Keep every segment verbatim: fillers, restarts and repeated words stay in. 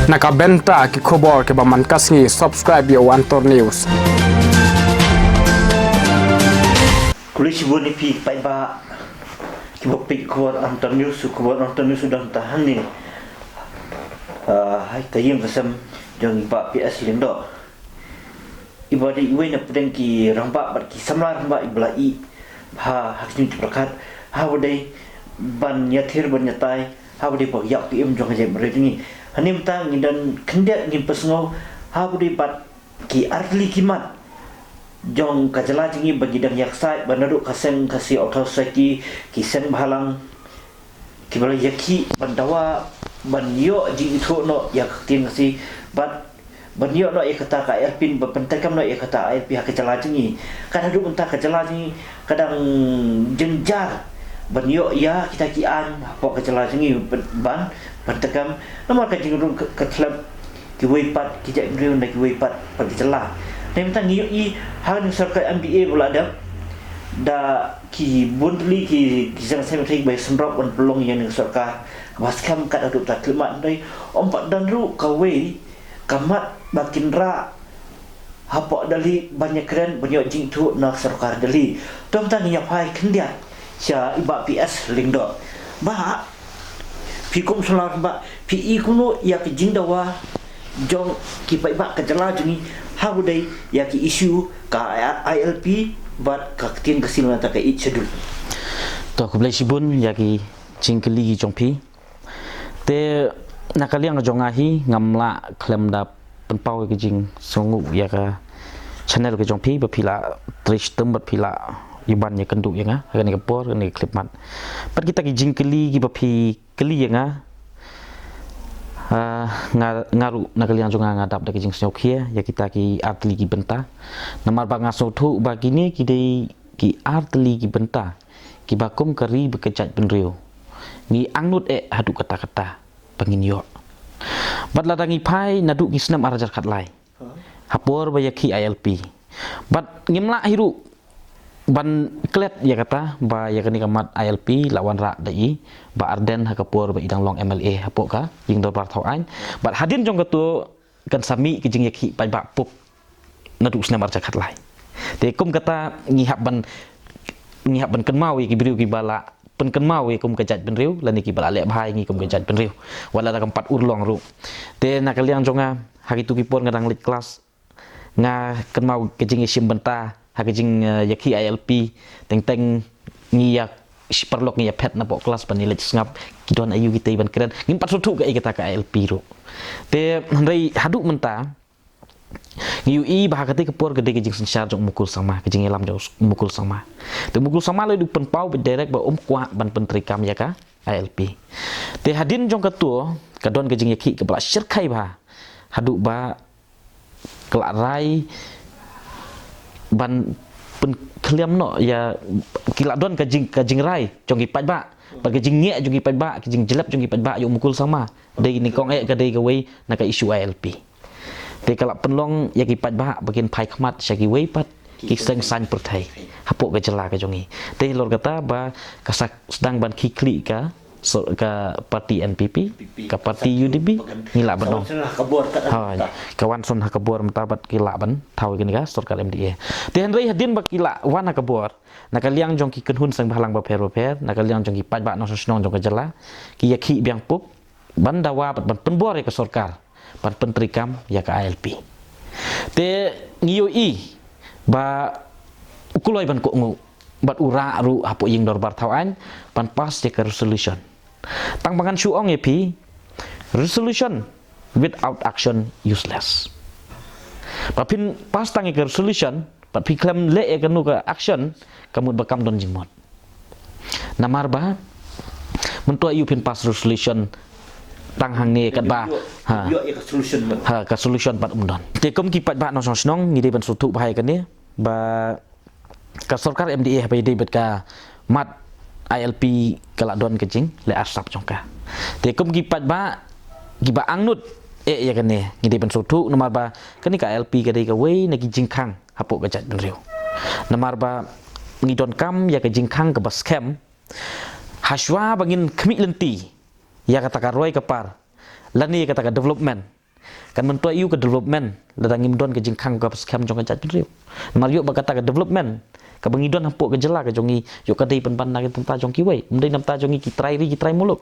Na ka bynta ki khubor kiba man ka sngi, subscribe ïa u Antor News. Khublei shibun ïa phi paidbah kiba peit khubor Antor News, u khubor Antor News u don mynta hangne. Ah, ha ka ïing ka sem jong i Bah P S Lyngdoh. Iba dei iwei na pdeng ki rangbah bad ki samla rangbah iba la ïeh ha, ha ki jingtip pyrkhat, ha ba dei ban ïathir ban ïatai ha ba dei ba ïap ki im jong ka jaitbynriew jong ngi. Hangne mynta ngi don khyndiat ngin pynsngew ha ba dei bad ki artylli ki mat jong ka jylla jong ngi ba ngi dang ïaksaid, ba naduh ka seng Khasi Authors' Society, ki seng bhalang, kiba la ïakhih ban dawa ban ïoh jingithuh noh ïa ka ktien Khasi bad ban ïoh noh ïa kata ka I L P, ban pyntreikam noh ïa kata I L P ha ka jylla jong ngi. Ka naduh mynta ka jylla jong ngi ka dang jynjar ban ïoh ïa kita ki aiñ hapoh ka jylla jong ngi ban, ban pyntreikam. Namar ka jingrung ka, ka khlem kiwei pat ki jaitbynriew na kiwei pat, pat ki jylla. Te mynta ngi ïohi ha kane ka sorkar M D A ba la dep da ki bun tylli ki, ki jingïaseng bynta kiba ïaseng rop ban pynlong ïa kane ka sorkar ba skhem kat haduh ta khlem mat, hynrei ym pat don ruh kawei ka mat ba kin rah hapoh Delhi ban ïakren ban ïoh jingithuh na ka sorkar Delhi. Te mynta ngin ïa phai khyndiat sha i Bah P S Lyngdoh. Bah, phi kum u samla rangbah, phi i kumno ïa ka jingdawa jong ki paidbah ka jylla jong ngi ha ba dei ïa ki issue ka I L P bad ka ktien Khasi na ka Eighth Schedule? To, khublei shibun ïa ki jingkylli ki jong phi. Te na ka liang jong nga hi ngam lah khlem da pynpaw ïa ka jingsngewnguh ïa ka channel ka jong phi ba phi la trei shitom bad phi la ïa ban ïakynduh ïa nga ha kane ka por, kane ka khyllipmat. Bad kita ki jingkylli kiba phi kylli ïa nga, ah, nga, nga ruh na ka liang jong nga nga dap da ka jingsngewkhia ïa kita ki artylli ki bynta. Namar ba nga sngewthuh ba kine ki dei ki artylli ki bynta kiba kum ka ri bad ka jaitbynriew ngi angnud eh haduh katta katta ba ngin ïoh. Bad lada ngi phai naduh ki snem ar hajar khatlai ha por ba ïakhih I L P, bad ngim lah hi ruh ban klet ïa kata ba ïa kane ka mat I L P la wanrah da i Bah Ardent ha ka por ba i dang long M L A hapoh ka ïing dorbar thaw aiñ. Bad hadien jong kato kan sa mih ka jingïakhih paidbah pop naduh snem ar hajar khatlai. Te kum kata ngi hap ban, ngi hap ban kynmaw ïa ki briew kiba la pynkynmaw ïa kum ka jaitbynriew lane kiba la leh bha ïa ngi kum ka jaitbynriew, wat la da kam pat urlong ruh. Te na ka liang jong nga, ha kito ki por nga dang leit klas, nga kynmaw ka jingïashim bynta ha ka jing, eh, ïakhih I L P. Teng teng ngi ïa shi paralok ngi ïa phet napoh klas ban ïa leit sngap ki don aïu kitei ban kren. Ngim pat sngewthuh kaei kata ka I L P ruh. Te hynrei haduh mynta ngi ïohi ba ha katei ka por ka dei ka jingsynshar jong u Mukul Sangma, ka jingïalam jong u Mukul Sangma. Te u Mukul Sangma la duh pynpaw beit direct ba um kwah ban pyntreikam ïa ka I L P. Te hadien jong kato ka don ka jingïakhih kaba la shyrkhei bha haduh ba ka la rai ban pynkhliam noh ïa, ki la don ka jing, ka jingrai jong ki paidbah bad ka jingngeh jong ki paidbah, ka jingjlep jong ki paidbah ïa u Mukul Sangma. Dei nyngkong eh ka dei kawei na ka issue I L P. Te ka la pynlong ïa ki paidbah ba kin phai khmat sha kiwei pat ki seng saiñ pyrthei hapoh ka jylla ka jong ngi. Te halor kata ba ka sa sdang ban khih khlieh ka, so, ka party N P P, ka party U D P, ngi lah ban ong. Ha, ka wan shon ha ka bor mynta bad ki lah ban thaw ïa kane ka sorkar M D A. Te hynrei hadien ba ki la wan ha ka bor, na ka liang jong ki kynhun seng bhalang bapher bapher, na ka liang jong ki paidbah nongshong shnong jong ka jylla, ki ïakhih biang pop ban dawa bad ban pynbor ïa ka sorkar ban pyntreikam ïa ka I L P. Te ngi ïohi ba u kloi ban kohnguh bad u rah ruh hapoh ïing dorbar thaw aiñ ban pass ïa ka resolution. Tang ba ngan shu ong ïa phi, resolution without action useless. Ba phin pass tang ïa ka resolution bad phi khlem leh ïa kano ka action, ka mut ba kam don jingmut. Namar ba mynta ïoh phin pass resolution tang hangne katba, ha, ïoh ïa ka solution pat, ha, ka solution pat um don. Te kum ki paidbah nongshong shnong ngi dei ban sngewthuh bha ïa kane ba ka sorkar M D A haba ïadei bad ka mat I L P ka la don ka jingleh arsap jong ka. Te kum ki paidbah kiba angnud eh ïa kane ngi dei ban sngewthuh namar ba kane ka I L P ka dei kawei na ki jingkhang hapoh ka jaitbynriew. Namar ba ngi donkam ïa ka jingkhang kaba skhem hashwa ba ngin khmih lynti ïa kata ka roi ka par lane ïa kata ka development Kan myntoi ïa u ka development lada ngim don ka jingkhang kaba skhem jong ka jaitbynriew. Namar ïoh ba kata ka development kaba ngi don hapoh ka jylla ka jong ngi, ïoh ka dei pynban na ka bynta jong kiwei, ym dei na bynta jong ngi ki trai ri ki trai muluk.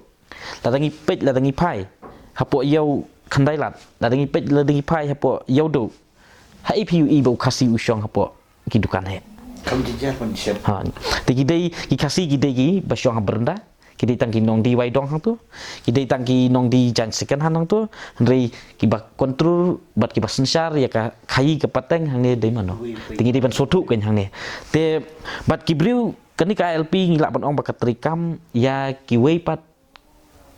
Lada ngi peit lada ngi phai hapoh Ïew Khyndailad, lada ngi peit lada ngi phai hapoh Ïewduh, ha i phi ïohi ba u Khasi u shong hapoh ki dukan heh. Kam jynjar ban shem. Ha. Te ki dei ki Khasi ki dei kiba shong ha byrnda. Ki dei tang ki nongdie wai dong hangto. Ki dei tang ki nongdie jaiñ second hand hangto. Hynrei kiba kontrol bad kiba synshar ïa ka khaïi ka pateng hangne dei mano. Te ngi dei ban sngewthuh kein hangne. Te bad ki briew kane ka I L P ngi lah ban ong ba ka treikam ïa kiwei pat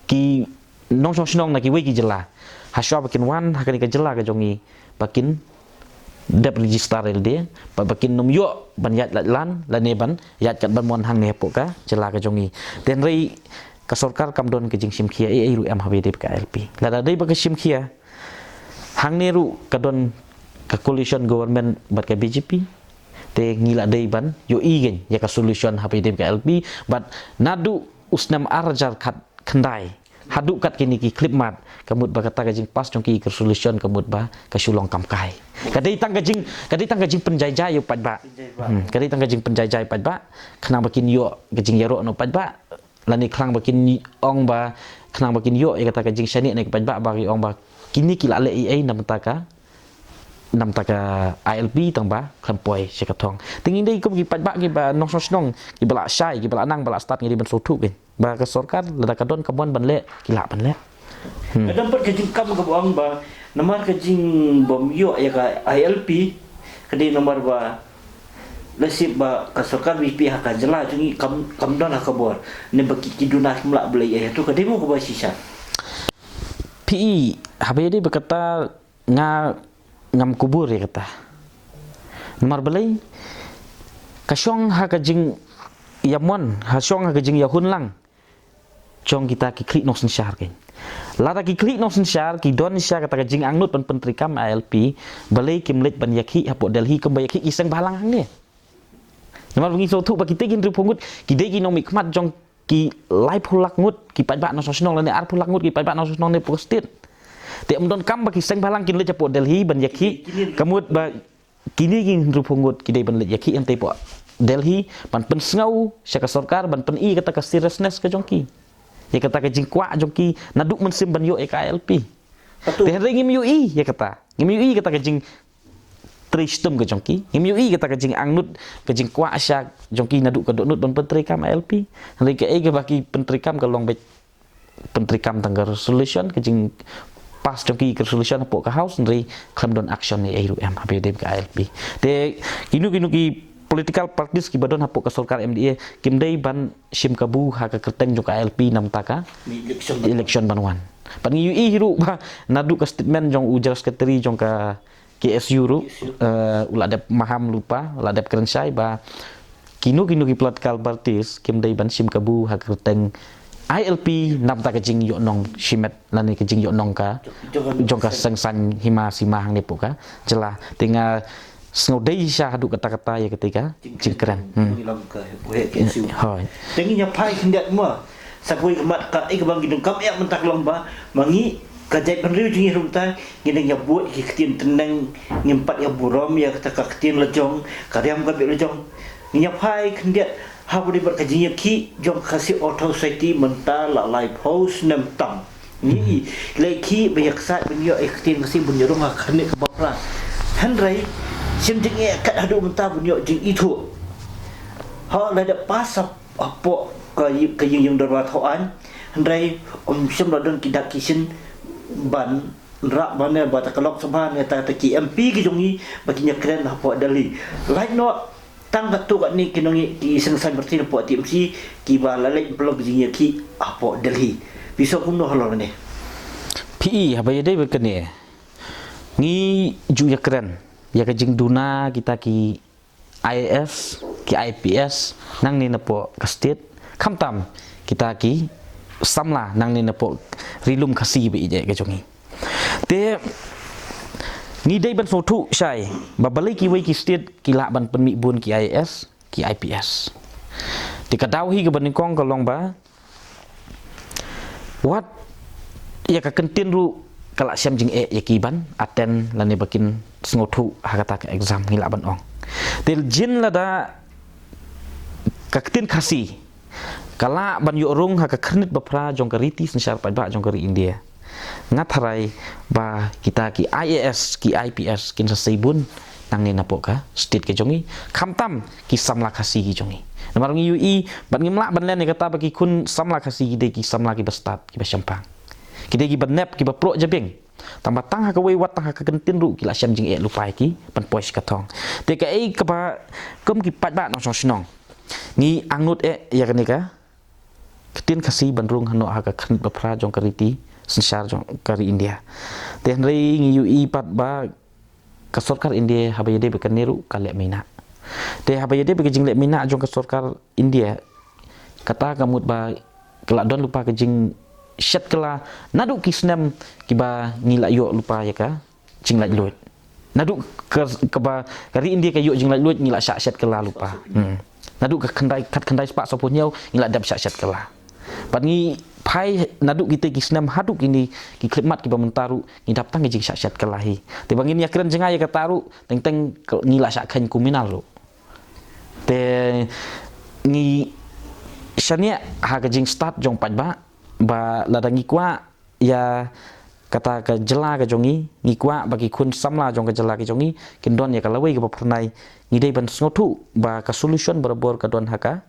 ki nongshong shnong na kiwei ki jylla. Hashwa ba kin wan ha kane ka jylla ka jong ngi ba kin dep register lade, ba, ba kin nym ïoh ban ïaid lait lan lane ban ïaid kat ban mon hangne hapoh ka jylla ka jong ngi. Te hynrei ka sorkar kam don ka jingshim khia ei ei ruh em haba ïadei bad ka I L P. Lada dei ba ka shim khia hangne ruh ka don ka coalition government bad ka B J P. Te ngi la dei ban ïohi kein ïa ka solution haba ïadei bad ka I L P bad naduh u snem ar hajar khat khyndai haduh kat kine ki khyllipmat, ka mut ba kata ka jingpass jong ki ka resolution ka mut ba ka shu long kam kai. Ka dei tang ka jing, ka dei tang ka jingpynjaijai ïa u paidbah. Hmm, ka dei tang ka jingpynjaijai paidbah khnang ba kin ïoh ka jingïaroh na u paidbah. Lane khnang ba kin ong ba, khnang ba kin ïoh ïa kata ka jingshaniah na u paidbah ba ki ong ba kine ki la leh ei ei na bynta ka, na bynta ka I L P tang ba khlem poi sha ka thong. Te ngi dei kum ki paidbah kiba nongshong shnong kiba la shai, kiba la nang, ba la stad, ngi dei ban sngewthuh kein ba ka sorkar lada ka don ka mon ban leh, ki lah ban leh. Hmm. Ka don pat ka jingkam kaba ong ba namar ka jingbym ïoh ïa ka I L P, ka dei namar ba lehse ba ka sorkar B J P ha ka jylla jong ngi kam, kam don ha ka bor, ne ba ki, ki duna kim lah ban leh ïa, to ka dei mo kaba shisha. Phi i, haba ïadei bad kata nga ngam kubur ïa kata. Namar balei? Ka shong ha ka jingïamon, ha shong ha ka jingïahun lang jong kita ki khlieh nongsynshar kein. Lada ki khlieh nongsynshar ki don sha kata ka jingangnud ban pyntreikam I L P, balei kim leit ban ïakhih hapoh Delhi kumba ïakhih ki seng bhalang hangne? Namar ba ngi sngewthuh ba kita ki hynriewphew ngut ki dei ki nongmihkhmat jong ki laiphew lak ngut ki paidbah nongshong shnong lane arphew lak ngut ki paidbah nongshong shnong ne hapoh ka state. Te ym donkam ba ki seng bhalang kin leit hapoh Delhi ban ïakhih, ka mut ba kine ki hynriewphew ngut ki dei ban leit ïakhih hangtei hapoh Delhi ban pynsngew sha ka sorkar ban pyni kata ka seriousness ka jong ki, ïa kata ka jingkwah jong ki naduh mynsiem ban ïoh ïa ka I L P. Te hynrei ngim ïohi ïa kata, ngim ïohi ïa kata ka jing trei shitom ka jong ki. Ngim ïohi kata ka jingangnud, ka jingkwah shah jong ki naduh ka dohnud ban pyntreikam I L P. Hynrei kaei kaba ki pyntreikam ka long beit pyntreikam tang ka resolution, ka jingpass jong ki ka resolution hapoh ka House, hynrei khlem don action ei ei ruh em haba ïadei bad ka I L P. Te kino kino ki political parties kiba don hapoh ka sorkar M D A kim dei ban shim kabu ha ka kyrteng jong ka I L P na bynta ka election ban wan. Pat ngi ïohi hi ruh ba naduh ka statement jong u General Secretary jong ka K S U ruh, eh, u la dep maham lypa, u la dep kren shai ba kino kino ki political parties kim dei ban shim kabu ha ka kyrteng I L P na bynta ka jingïohnong shimet lane ka jingïohnong ka jong ka seng saiñ hima sima hangne hapoh ka jylla. Te nga sngewdei sha haduh katta katta ïa katei ka jingkren. Hmm. Hooid. Te ngin ïa phai khyndiat mo. Sa kawei ka mat kaei kaba ngi donkam eh mynta ka long ba ma ngi ka jaitbynriew jong ngi ruh mynta ngi dang ïa bud ki ktien tneng, ngim pat ïa burom ïa kata ka ktien la jong, ka riam ka beh la jong. Ngin ïa phai khyndiat haba ïadei bad ka jingïakhih jong ka Khasi Authors' Society mynta la laiphew snem tam. Ngi i lehkhih ba ïa ksat ban ïoh ïa ka ktien Khasi ban ïa rung ha khane kaba phra. Hynrei shim jingeh kat haduh mynta ban ïoh jingithuh. Ha la da pass hapoh ka ïing, ka ïing ïing dorbar thaw aiñ. Hynrei ym shym la don ki dak ki shin ban rah ban ne ba ta ka Lok Sabha ne ta, ta ki M P ki jong ngi ba kin ïa kren hapoh Delhi. Lait noh tang katto katne ki nongïakhih seng saiñ party na hapoh T M C kiba la leit pynlong ka jingïakhih hapoh Delhi. Phi sngew kumno halor kane? Phi i haba ïadei bad kane ngi ju ïa kren ïa ka jingduna kita ki I A S, ki I P S nangne napoh ka state, khamtam kita ki samla nangne napoh ri lum Khasi ba ïeit ka jong ngi. Te ngi dei ban sngewthuh shai ba balei kiwei ki state ki lah ban pynmih bun ki I A S, ki I P S. Te ka daw hi kaba nyngkong ka long ba wat ïa ka kyntien ruh ka la shem jingeh ïa ki ban attend lane ba kin sngewthuh ha kata ka exam, ngi lah ban ong. Te jin lada ka ktien Khasi ka lah ban ïoh rung ha ka khyrnit ba phra jong ka riti synshar paidbah jong ka ri India, nga tharai ba kita ki I A S, ki I P S kin sa sei bun nangne napoh ka state ka jong ngi, khamtam ki samla Khasi ki jong ngi. Namar ngi ïohi bad ngim lah ban len ïa kata ba ki khun samla Khasi ki dei ki samla kiba stad, kiba shemphang, ki dei kiba nep, kiba proh jabieng. Tang ba tang ha kawei wat tang ha ka ktien ruh ki la shem jingeh lypa ïa ki ban poi sha ka thong. Te kaei kaba kum ki paidbah nongshong shnong ngi angnud eh ïa kane ka ktien Khasi ban rung hano ha ka khyrnit ba phra jong ka riti synshar jong ka ri India. Te hynrei ngi ïohi pat ba ka sorkar India haba ïadei bad kane ruh ka leh mynta. Te haba ïadei bad ka jingleh mynta jong ka sorkar India, kata ka mut ba ka la don lypa ka jingshet kylla naduh ki snem kiba ngi la ïoh lypa ïa ka jinglaitluid. Naduh ka, kaba ka ri India ka ïoh jinglaitluid ngi la shah shet kylla lypa. Hmm. Naduh ka khyndai, khatkhyndai spah saphew hynñiew ngi la dep shah shet kylla. Bad ngi phai naduh kita ki snem haduh kine ki khyllipmat kiba mynta ruh ngi dap tang ka jingshah shet kylla hi. Te ba ngin ïakren jngai ïa kata ruh teng teng ngi la shah kheiñ kumne ruh. Te ngi shaniah ha ka jingstad jong paidbah ba lada ngi kwah ïa kata ka jylla ka jong ngi, ngi kwah ba ki khun samla jong ka jylla ka jong ngi kin don ïa ka lawei kaba phyrnai, ngi dei ban sngewthuh ba ka solution barabor ka don ha ka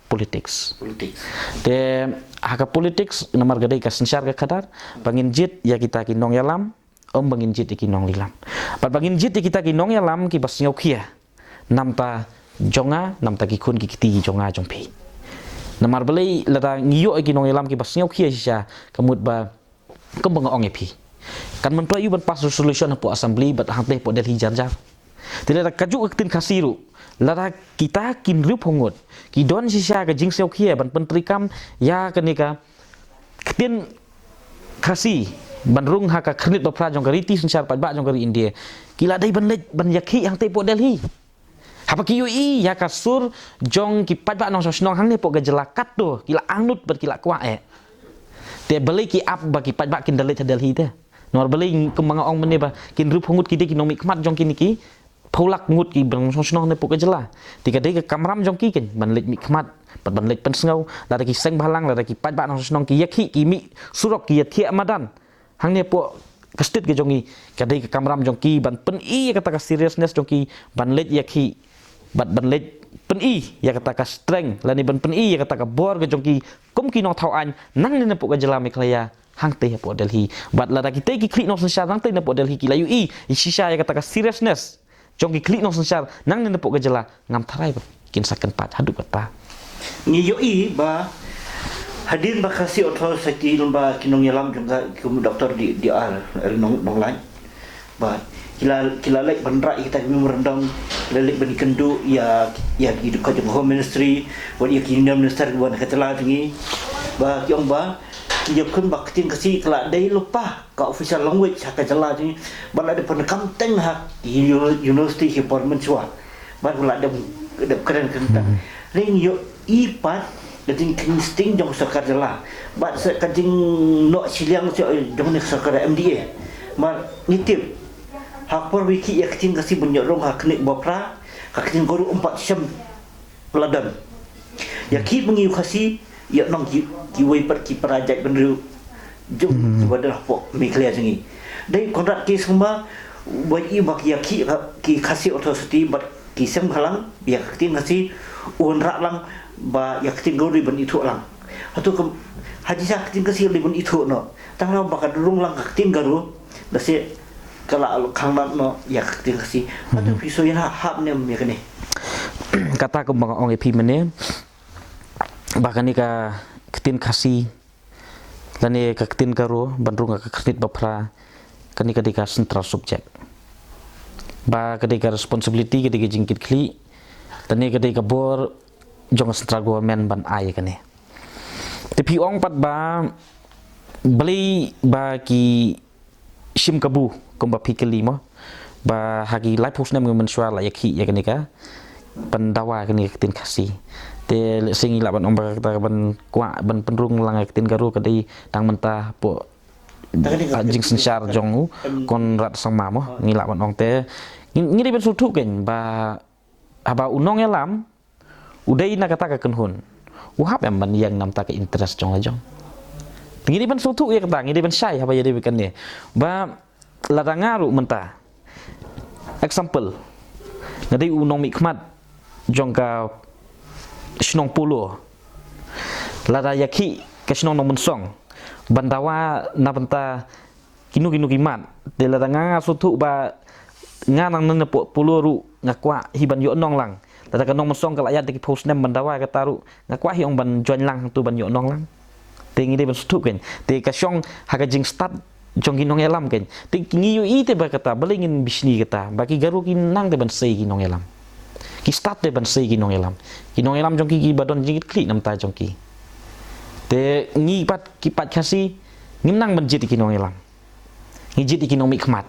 politics. Politics. Te ha ka politics namar ka dei ka synshar ka khadar ba ngin jied ïa kita ki nongïalam, ym ba ngin jied ïa ki nonglilam. Bad ba ngin jied ïa kita ki nongïalam kiba sngewkhia namta jong nga, namta ki khun ki kti jong nga jong phi. Namar balei lada ngi ïoh ïa ki nongïalam kiba sngewkhia shisha ka mut ba kumba nga ong ïa phi kan myntoi ïa u ban pass resolution hapoh Assembly bad hangtei hapoh Delhi jar jar. Te lada kajuh ka ktien Khasi ruh lada kita ki hynriewphew ngut ki don shisha ka jingsngewkhia ban pyntreikam ïa kane ka ktien Khasi ban rung ha ka khyrnit ba phra jong ka riti synshar paidbah jong ka ri India, ki la dei ban leit ban ïakhih hangtei hapoh Delhi. Haba ki ïohi ïa ka sur jong ki paidbah nongshong shnong hangne hapoh ka jylla katto ki la angnud bad ki la kwah eh. Te balei ki ap ba ki paidbah kin da leit ha Delhi te? Namar balei kumba nga ong mynne ba ki hynriewphew ngut ki dei ki nongmihkhmat jong kine ki phew lak ngut kiba nongshong shnong hangne hapoh ka jylla. Te ka dei ka kamram jong ki kein ban leit mihkhmat bad ban leit pynsngew. Lada ki seng bhalang, lada ki paidbah nongshong shnong ki ïakhih, ki mih surok, ki ïathiah madan hangne hapoh ka state ka jong ngi, ka dei ka kamram jong ki ban pyni ïa kata ka seriousness jong ki ban leit ïakhih bad ban leit pyni ïa kata ka strength lane ban pyni ïa kata ka bor ka jong ki kum ki nongthaw aiñ nangne napoh ka jylla Meghalaya hangtei hapoh Delhi. Bad lada kitei ki khlieh nongsynshar nangtei napoh Delhi ki la ïohi shisha ïa kata ka seriousness jong ki khlieh nongsynshar nangne napoh ka jylla, ngam tharai ba kin sa kyntait haduh katta. Ngi ïohi ba hadien ba Khasi Authors Society lem bad ki nongïalam jong ka, kum Doctor D, D R Nong, Nonglait, ba ki la, ki la leit ban rah ïa kita ki memorandum, ki la leit ban ïakynduh ïa, ïa ki dkhot jong Home Ministry, bad ïa ki Union Minister kiba na ka jylla jong ngi, ba ki ong ba ki ïakhun ba ka ktien Khasi ka la dei lypa ka official language ha ka jylla jong ngi, ba la dep pyndonkam teng ha ki uni-, university ki por mynshuwa, ba la dep, dep kren kren teng. Hmm. Hynrei ngi ïohi pat ka jingkheiñ sting jong sorkar jylla bad sa ka jingnoh shiliang jong ne sorkar M D A. Namar ngi tip ha por ba ïakhih ïa ka ktien Khasi ban ïoh rung ha khyrnit ba phra, ka ktien Garo ym pat shem la don. Ïakhih ma ngi u Khasi, ïoh nong ki, kiwei pat ki para jaitbynriew jong, hmm, kiba don hapoh Meghalaya jong ngi. Dei Conrad K Sangma, ba i ba ki ïakhih ki Khasi Authors Society bad ki seng bhalang ïa ka ktien Khasi, u wanrah lang ba ïa ka ktien Garo dei ban ithuh lang. Hato ka, ha jingshisha ka ktien Khasi dei ban ithuh noh. Tang ba ka rung lang ka ktien Garo, lehse ka la khang noh ïa ka ktien Khasi. Hato, mhm, phi sngewthuh hap ne em ïa kane? Kata kumba nga ong ïa phi mynne ba kane ka ktien Khasi lane ka ktien Garo ban rung ha ka khyrnit ba phra, kane ka dei ka central subject. Ba ka dei ka responsibility, ka dei ka jingkitkhlieh, lane ka dei ka bor jong ka central government ban ai ïa kane. Te phi ong pat ba balei ba ki shim kabu kumba phi kylli mo, ba ha ki laiphew snem mynshuwa la ïakhih ïa kane ka, ban dawa kane ka ktien Khasi. Te lehse ngi lah ban ong ba kata ka ban kwah ban pynrung lang ïa ka ktien Garo ka dei tang mynta hapoh ah, jingsynshar jong u Conrad Sangma mo, ngi lah ban ong te ngi, ngi dei ban sngewthuh kein ba haba u nongïalam u dei na kata ka kynhun, u hap em ban ïeng na bynta ka interest jong la jong. Ngi dei ban sngewthuh ïa kata, ngi dei ban shai haba ïadei bad kane. Ba lada nga ruh mynta, example, nga dei u nongmihkhmat jong ka shnong Polo, lada ïa khih ka shnong Nongmynsong ban dawa na bynta kino kino ki mat. Te lada nga, nga sngewthuh ba nga nang nang na Polo ruh nga kwah hi ban ïoh nong lang. Lada ka Nongmynsong ka la ïaid da ki phew snem ban dawa kata ruh, nga kwah hi ong ban join lang hangtu ban ïoh nong lang. Te ngi dei ban sngewthuh kein. Te ka shong ha ka jingstad jong ki nongïalam kein. Te ngi ïohi te ba kata, balei ngin bishni kata, ba ki Garo ki nang te ban sei ki nongïalam. Ki stad te ban sei ki nongïalam. Ki nongïalam jong ki, ki ba don jingkitkhlieh na bynta jong ki. Te ngi pat ki paid Khasi ngim nang ban jied ïa ki nongïalam. Ngi jied ïa ki nongmihkhmat.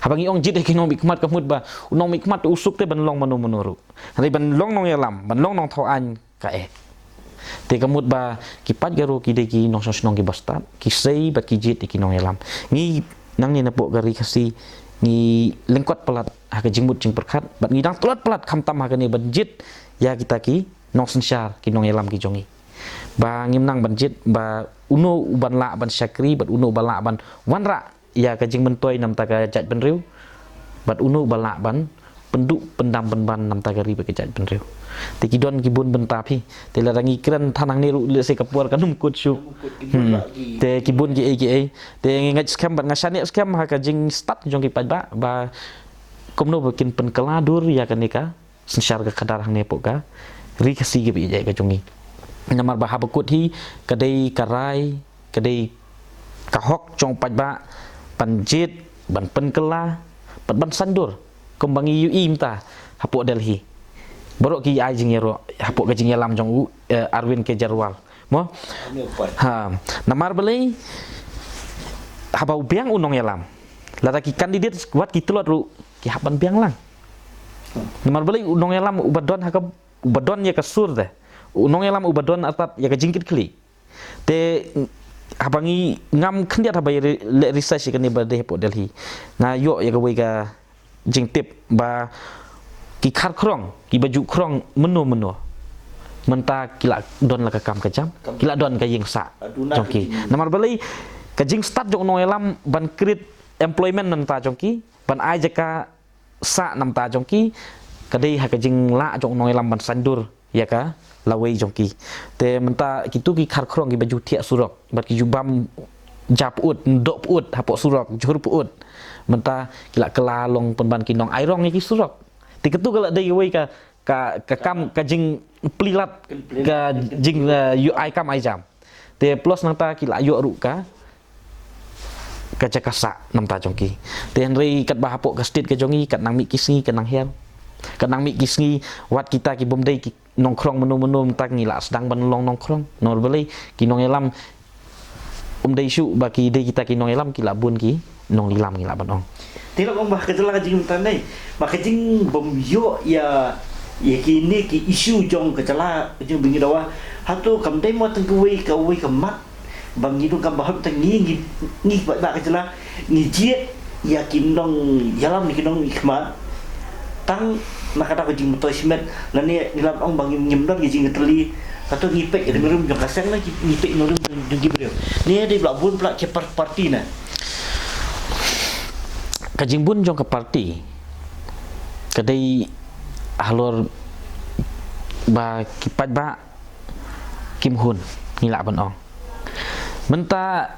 Haba ngi ong jied ïa ki nongmihkhmat ka mut ba u nongmihkhmat u suk te ban long mano mano ruh. Hynrei ban long nongïalam, ban long nongthaw aiñ ka eh. Te ka mut ba ki paid Garo ki dei ki nongshong shnong ki ba stad, ki sei bad ki jied ïa ki nongïalam. Ngi nangne na poh ka Ri Khasi ngi lyngkot palat ha ka jingmut jingpyrkhat bad ngi dang tlot palat khamtam ha kane ban jied ïa kita ki nongsynshar, ki nongïalam ki jong ngi. Ba ngim nang ban jied ba uno u ban lah ban shakri bad uno u ban lah ban wanrah ïa ka jingmyntoi na bynta ka jaitbynriew bad uno u ban lah ban pynduh pyndam pynban na bynta ka ri bad ka jaitbynriew. Te ki don ki bun bynta phi. Te lada ngi kren than hangne ruh lehse ka por kan ym kut shuh. Hmm. Te ki bun kiei kiei. Te ngi ngeit skhem bad nga shaniah skhem ha ka jingstad jong ki paidbah ba kumno ba kin pynkylla dur ïa kane ka synshar ka khadar hangne poh ka Ri Khasi kaba ïeit ka jong ngi. Namar ba haba kut hi ka dei ka rai, ka dei ka hok jong u paidbah ban jied, ban pynkylla bad ban saiñdur kumba ngi ïohi mynta hapoh Delhi. Baroh ki ai jingïaroh hapoh ka jingïalam jong u, eh, Arvind Kejriwal. Mo? Ha, namar balei haba u biang u nongïalam, lada ki candidate wat ki tlot ruh ki hap ban biang lang. Namar balei u nongïalam uba don ha ka, uba don ïa ka sur te, u nongïalam uba don artat ïa ka jingkitkhlieh. Te haba ngi, ngam khyndiat haba ïa re-, leh research ïa kane ba dei hapoh Delhi, nga ïoh ïa kawei ka jingtip ba ki kharkhrong, ki ba ju khrong mynno mynno mynta ki la don la ka kam ka jam, ki la don ka ïing sah jong ki. Namar balei? Ka jingstad jong u nongïalam ban create employment na bynta jong ki, ban ai jaka sah na bynta jong ki, ka dei ha ka jinglah jong u nongïalam ban saiñdur ïa ka lawei jong ki. Te mynta kito ki kharkhrong ki ba ju thiah surok bad ki ju bam ja pyut, doh pyut hapoh surok, jhur pyut, mynta ki la kylla long pynban ki nongai rong ïa ki surok. Te kato ka la dei kawei ka, ka, ka kam, ka jingplie lad, ka jing, eh, ïoh ai kam ai jam. Te plus nangta ki la ïoh ruh ka, ka jaka sah na bynta jong ki. Te hynrei katba hapoh ka state ka jong ngi kat nang mih ki sngi ka nang hiar, kat nang mih ki sngi wat kita ki bym dei ki nongkhrong mynno mynno mynta ngi la sdang ban long nongkhrong. Namar balei? Ki nongïalam, ym dei shuh ba ki dei kita ki nongïalam, ki la bun ki nonglilam ngi lah ban ong. Te la ong ba ka jylla ka jingmyntoi ne, ba ka jingbym ïoh ïa, ïa kine ki issue jong ka jylla ka jingbiang dawa. Hato kam dei mo tang kawei, kawei ka mat ba ngi donkam ba hok tang ngi, ngi, ngi ba, ba ka jylla ngi jied ïa ki nongïalam ne ki nongmihkhmat tang na kata ka jingmyntoi shimet, lane ngi lah ong ba ngim, ngim don ka jingtylli. Kato ngi peit ïa ka nongrim jong ka seng ne ngi peit ïa ka nongrim jong, jong ki briew. Ne dei ba la bun palat ki par-, party ne. Ka jingbun jong ka party ka dei halor ba ki paidbah kim hun, ngi lah ban ong. Mynta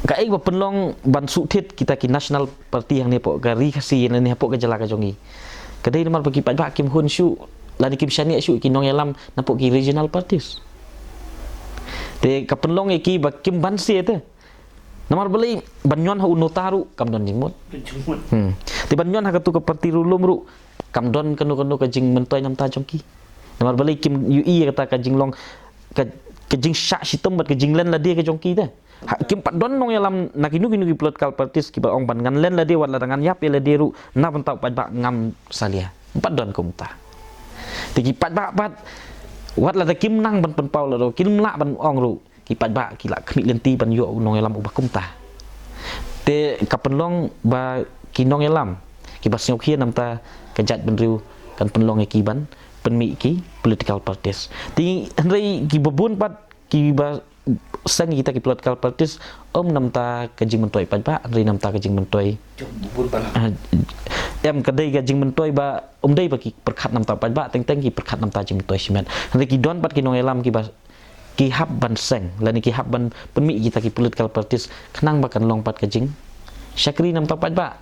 kaei ba pynlong ban shu thied kita ki national party hangne hapoh ka Ri Khasi lane hapoh ka jylla ka jong ngi? Ka dei namar ba ki paidbah kim hun shuh lane kim shaniah shuh ki nongïalam napoh ki regional parties. Te ka pynlong ïa ki ba kim banse te. Namar balei? Ban ñion ha u NOTA ruh kam don jingmut. Don jingmut. Hmm. Te ban ñion ha katu ka party ruh lum ruh kam don kano kano ka jingmyntoi na bynta jong ki. Namar balei? Kim ïohi ïa kata ka jinglong, ka, ka jingshah shitom bad ka jinglen lade ka jong ki te. Ha, kim pat don nongïalam na kino kino ki political parties kiba ong ban ngan len lade, wat lada ngan ïap ïa lade ruh na bynta u paidbah ngam salia. Ym pat don kumta. Te ki paidbah pat wat lada kim nang ban pynpaw lade, kim lah ban ong ruh, ki paidbah ki la khmih lynti ban ïoh u nongïalam uba kumta. Te ka pynlong ba ki nongïalam kiba sngewkhia namta ka jaitbynriew kan pynlong ïa ki ban pynmih ki political parties. Te hynrei kiba bun pat kiba seng kita ki political parties, ym namta ka jingmyntoi paidbah, hynrei namta ka jingmyntoi. Jong bun palat. Ah, em ka dei ka jingmyntoi ba ym dei ba ki pyrkhat namta paidbah, teng teng ki pyrkhat namta jingmyntoi shimet. Hynrei ki don pat ki nongïalam kiba ki hap ban seng lane ki hap ban pynmih kita ki political parties khnang ba kan long pat ka jingshakri namta paidbah.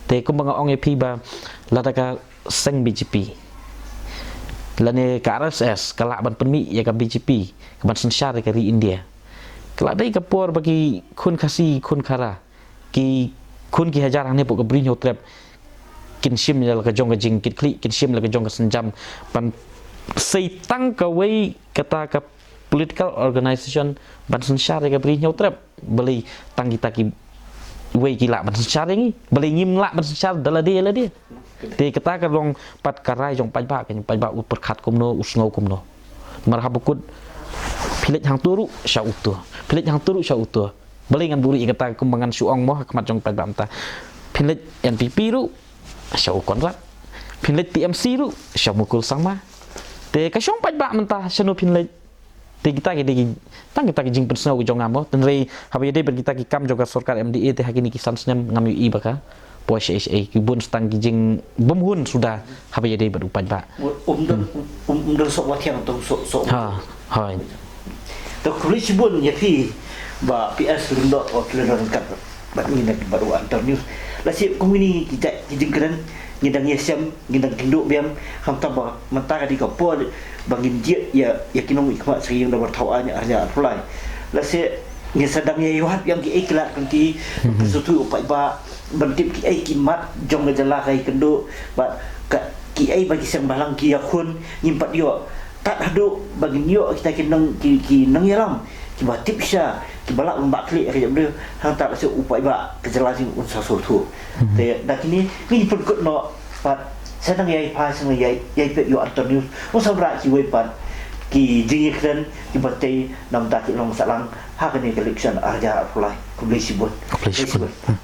Te kumba nga ong ïa phi ba lada ka seng B J P lane ka R S S ka lah ban pynmih ïa ka B J P ka ban synshar ïa ka ri India, ka lah dei ka por ba ki khun Khasi, khun Khara, ki khun ki hajar hangne hapoh ka Bri Hynñiewtrep kin shim ïa la ka jong ka jingkitkhlieh, kin shim ïa la ka jong ka sienjam ban sei tang kawei kata ka political organization ban synshar ïa ka Bri Hynñiewtrep. Balei tang kita kiwei ki lah ban synshar ïa ngi? Balei ngim lah ban synshar da lade ïa lade? Te kata ka long pat ka rai jong paidbah, ka jong paidbah u pyrkhat kumno, u sngew kumno. Namar haba kut phi leit hangto ruh sha uto, phi leit hangto ruh sha uto. Balei ngan buhrieh ïa kata kumba ngan shu ong mo ha khmat jong paidbah mynta. Phin leit N P P ruh sha u Conrad, phin leit T M C ruh sha u Mukul Sangma. Te ka shong paidbah mynta shano phin leit. Te kita ki dei ki tang kita ki jingpynsngew ki jong nga mo. Hynrei haba ïadei bad kita ki kam jong ka sorkar M D A te ha kine ki san snem ngam ïohi ba ka poi shaei shaei, ki bun tang ki jingbymhun suda haba ïadei bad u paidbah. Um don, um, um don sok wathiang tong sok sok. Ha, hoi. To khublei shibun ïa phi Bah P S Lyngdoh, wa phi la don ryngkat bad ngi na bad u Anchor News. Lashai kum kine ki jait ki jingkren ngi dang ïashem, ngi dang kynduh biang, khamtam ba mynta ka dei ka por ba ngin jied ïa, ïa ki nongmihkhmat sha ka ïing dorbar thaw aiñ arhajar arphew lai. Lashai ngi sa dang ïa ïoh hap ïa ki ei ki lad ki, mhm, sngewthuh u paidbah ban tip ki ei ki mat jong ka jylla ka ïakynduh bad ka, ki ei ba ki seng bhalang ki ïakhun, ngim pat ïoh. Tad haduh ba ngin ïoh kita ki nong, ki, ki nongïalam kiba tip sha, kiba lah ban bah khlieh ïa ka jaitbynriew, hangta lashai u paidbah ka jylla jong ngi un sa sngewthuh. Mhm. Te da kine ngi pynkut noh pat, sa dang ïai phai, sa dang ïai, ïai peit ïa u Anchor News, un sa wanrah kiwei pat ki jingïakren kiba tei namar ki long sahlang ha kane ka election arhajar arphew lai. Khublei shibun. Khublei shibun. Hmm.